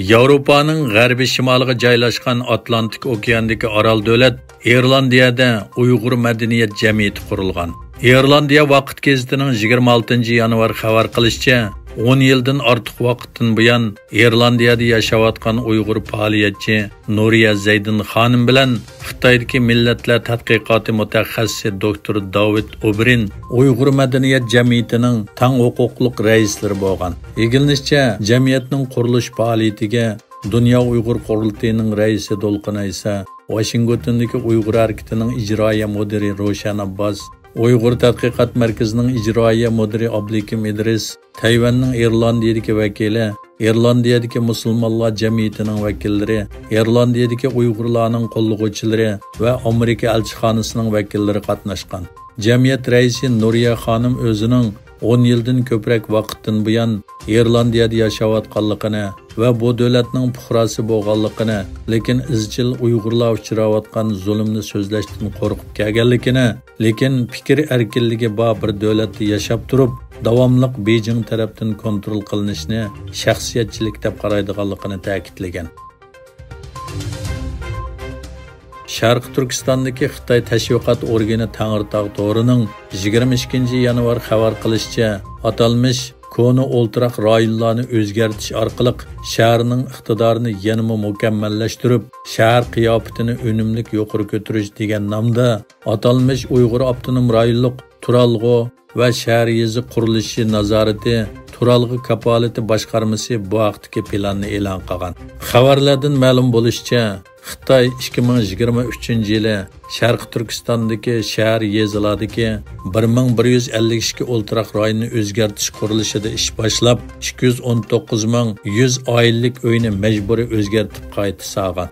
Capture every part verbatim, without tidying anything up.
ياۋروپانىڭ غەربىي شىمالىغا جايلاشقان ئاتلانتىك ئوكياندىكى ئارال دۆلەت ئىرلاندىيەدە ئۇيغۇر مەدەنىيەت جەمئىيىتى قۇرۇلغان. ئىرلاندىيە ۋاقىت گېزىتىنىڭ يىگىرمە ئالتىنچى يانۋار خەۋەر قىلىشىچە، ئون يىلدىن ئارتۇق ۋاقىتتىن بۇيان ئىرلاندىيەدە ياشاۋاتقان ئۇيغۇر پائالىيەتچى نۇرىيە زەيدىن خانىم بىلەن خىتايدىكى مىللەتلەر تەتقىقاتى مۇتەخەسسىسى دوكتور داۋىد ئوبرىن ئۇيغۇر مەدەنىيەت جەمئىيىتىنىڭ تەڭ ھوقۇقلۇق رەئىسلىرى بولغان. ئىگىلىنىشىچە، جەمئىيەتنىڭ قۇرۇلۇش پائالىيىتىگە دۇنيا ئۇيغۇر قۇرۇلتىيىنىڭ رەئىسى دولقۇن ئەيسا، ۋاشىنگتوندىكى ئۇيغۇر ھەرىكىتىنىڭ ئىجرائىيە مۇدىرى روشەن ئابباس، ئۇيغۇر تەتقىقات مەركىزىنىڭ ئىجرائىيە مۇدىرى ئابلىكىم ئىدرىس، تەيۋەننىڭ ئىرلاندىيىدىكى ۋەكىلى، ئىرلاندىيىدىكى مۇسۇلمانلار جەمئىيىتىنىڭ ۋەكىللىرى، ئىرلاندىيىدىكى ئۇيغۇرلارنىڭ قوللىغۇچىلىرى ۋە ئامېرىكا ئەلچىخانىسىنىڭ ۋەكىللىرى قاتناشقان. جەمئىيەت رەئىسى نۇرىيە خانىم ئۆزىنىڭ ئون يىلدىن كۆپرەك ۋاقىتتىن بۇيان ئىرلاندىيەدە ياشاۋاتقانلىقىنى ۋە بۇ دۆلەتنىڭ پۇقراسى بولغانلىقىنى، لېكىن ئىزچىل ئۇيغۇرلار ئۇچراۋاتقان زۇلۇمنى سۆزلەشتىن قورقۇپ كەلگەنلىكىنى، لېكىن پىكىر ئەركىنلىكى بار بىر دۆلەتتە ياشاپ تۇرۇپ، داۋاملىق بېيجىڭ تەرەپتىن كونترول قىلىنىشنى شەخسىيەتچىلىك دەپ قارايدىغانلىقىنى تەكىتلىگەن. شەرقىي تۈركىستاندىكى خىتاي تەشۋىقات ئورگىنى تەڭرىتاغ تورىنىڭ يىگىرمە ئىككىنچى يانۋار خەۋەر قىلىشىچە، ئاتالمىش كونا ئولتۇراق رايونلارنى ئۆزگەرتىش ئارقىلىق شەھەرنىڭ ئىقتىدارىنى يەنىمۇ مۇكەممەللەشتۈرۈپ، شەھەر قىياپىتىنى ئۈنۈملۈك يۇقىرى كۆتۈرۈش دېگەن نامدا ئاتالمىش ئۇيغۇر ئاپتونوم رايونلۇق تۇرالغۇ ۋە شەھەر يېزا قۇرۇلۇشى نازارىتى تۇرالغۇ كاپالىتى باشقارمىسى بۇ ھەقتىكى پىلاننى ئېلان قىلغان. خەۋەرلەردىن مەلۇم بولۇشىچە، خىتاي ئىككى مىڭ يىگىرمە ئۈچىنچى يىلى شەرقىي تۈركىستاندىكى شەھەر يېزىلاردىكى بىر مىڭ بىر يۈز ئەللىك ئىككى ئولتۇراق رايوننى ئۆزگەرتىش قۇرۇلۇشىدا ئىش باشلاپ، ئىككى يۈز ئون توققۇز مىڭ يۈز ئائىلىلىك ئۆينى مەجبۇرىي ئۆزگەرتىپ قايتا سالغان.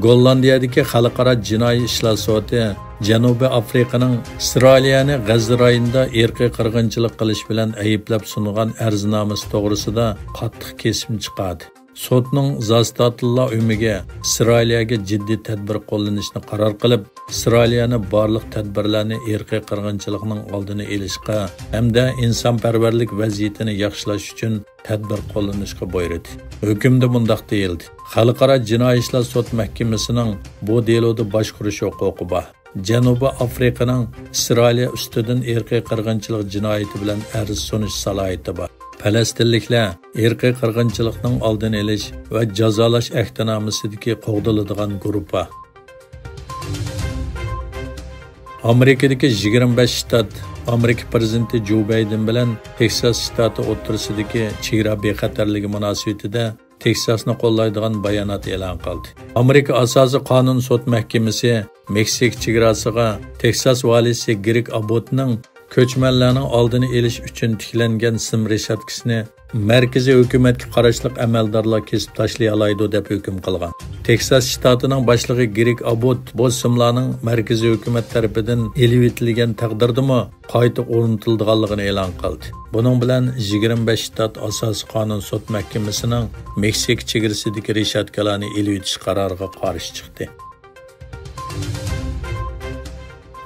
گوللاندىيەدىكى خەلقئارا جىنايى ئىشلار سوتى جەنۇبىي ئافرىقىنىڭ ئىسرائىلىيەنى غەززە رايونىدا ئىرقىي قىرغىنچىلىق قىلىش بىلەن ئەيىبلەپ سۇنغان ئەرزنامىسى توغرىسىدا قاتتىق كېسىم چىقاردى. سوتنىڭ زاستاتىللا ئۆمىگە ئىسرائىلىيەگە جىددىي تەدبىر قوللىنىشنى قارار قىلىپ، ئىسرائىلىيەنى بارلىق تەدبىرلەرنى ئىرقىي قىرغىنچىلىقنىڭ ئالدىنى ئېلىشقا ھەمدە ئىنسانپەرۋەرلىك ۋەزىيىتىنى ياخشىلاش ئۈچۈن تەدبىر قوللىنىشقا بۇيرۇدى. ھۆكۈمدە مۇنداق دېيىلدى: خەلقئارا جىنايى ئىشلار سوت مەھكىمىسىنىڭ بۇ دېلودا باشقۇرۇش ھوقۇقى بار. جەنۇبىي ئافرىقىنىڭ ئىسرائىلىيە ئۈستىدىن ئىرقىي قىرغىنچىلىق جىنايىتى بىلەن ئەرز سۇنۇش سالاھىيىتى بار. پەلەستىنلىكلەر ئىرقىي قىرغىنچىلىقنىڭ ئالدىنى ئېلىش ۋە جازالاش ئەھدىنامىسىدىكى قوغدىلىدىغان گۇرۇپپا. ئامېرىكىدىكى يىگىرمە بەش شتات ئامېرىكا پىرېزىدېنتى جو بايدېن بىلەن تېكساس شتاتى ئوتتۇرىسىدىكى چېگرا بىخەتەرلىكى مۇناسىۋىتىدە تېكساسنى قوللايدىغان بايانات ئېلان قىلدى. ئامېرىكا ئاساسىي قانۇن سوت مەھكىمىسى مېكسىكا چېگراسىغا تېكساس ۋالىيسى گرېگ ئاببوتنىڭ كۆچمەنلەرنىڭ ئالدىنى ئېلىش ئۈچۈن تىكلەنگەن سىم رېشاتكىسىنى مەركىزىي ھۆكۈمەتكە قاراشلىق ئەمەلدارلار كېسىپ تاشلىيالايدۇ، دەپ ھۆكۈم قىلغان. تېكساس شتاتىنىڭ باشلىقى گرېگ ئاببوت بۇ سىملارنىڭ مەركىزىي ھۆكۈمەت تەرىپىدىن ئېلىۋېتىلگەن تەقدىردىمۇ قايتا ئورنىتىلىدىغانلىقىنى ئېلان قىلدى. بۇنىڭ بىلەن يىگىرمە بەش شتات ئاساسىي قانۇن سوت مەھكىمىسىنىڭ مېكسىكا چېگرىسىدىكى رېشاتكىلارنى ئېلىۋېتىش قارارىغا قارشى چىقتى.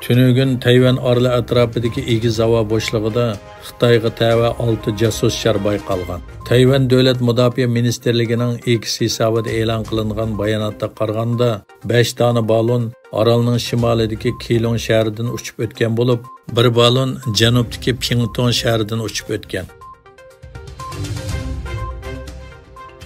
تۈنۈگۈن تەيۋەن ئارىلى ئەتراپىدىكى ئېگىز ھاۋا بوشلۇقىدا خىتايغا تەۋە ئالتە جاسۇس شار بايقالغان. تەيۋەن دۆلەت مۇداپىئە مىنىستىرلىكىنىڭ ئېكس ھېسابىدا ئېلان قىلىنغان باياناتقا قارىغاندا، بەش دانە بالون ئارالنىڭ شىمالىدىكى كىلۇڭ شەھىرىدىن ئۇچۇپ ئۆتكەن بولۇپ، بىر بالون جەنۇبتىكى پىڭتۇڭ شەھىرىدىن ئۇچۇپ ئۆتكەن.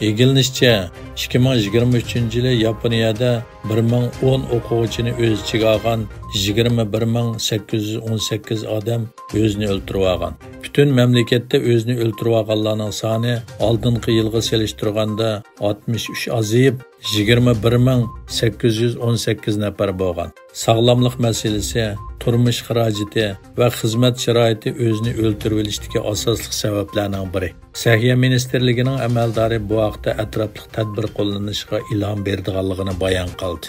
ئىگىلىنىشىچە، ئىككى مىڭ يىگىرمە ئۈچىنچى يىلى ياپونىيەدە بىر مىڭ ئون ئوقۇغۇچىنى ئۆز ئىچىگە ئالغان يىگىرمە بىر مىڭ سەككىز يۈز ئون سەككىز ئادەم ئۆزىنى ئۆلتۈرۈۋالغان. پۈتۈن مەملىكەتتە ئۆزىنى ئۆلتۈرۈۋالغانلارنىڭ سانى ئالدىنقى يىلغا سېلىشتۇرغاندا ئاتمىش ئۈچ ئازىيىپ، يىگىرمە بىر مىڭ سەككىز يۈز ئون سەككىز نەپەر بولغان. ساغلاملىق مەسىلىسى، تۇرمۇش خىراجىتى ۋە خىزمەت شارائىتى ئۆزىنى ئۆلتۈرۈۋېلىشتىكى ئاساسلىق سەۋەبلەرنىڭ بىرى. سەھىيە مىنىستىرلىكىنىڭ ئەمەلدارى بۇ ھەقتە ئەتراپلىق تەدبىر قوللىنىشقا ئىلھام بېرىدىغانلىقىنى بايان قىلدى.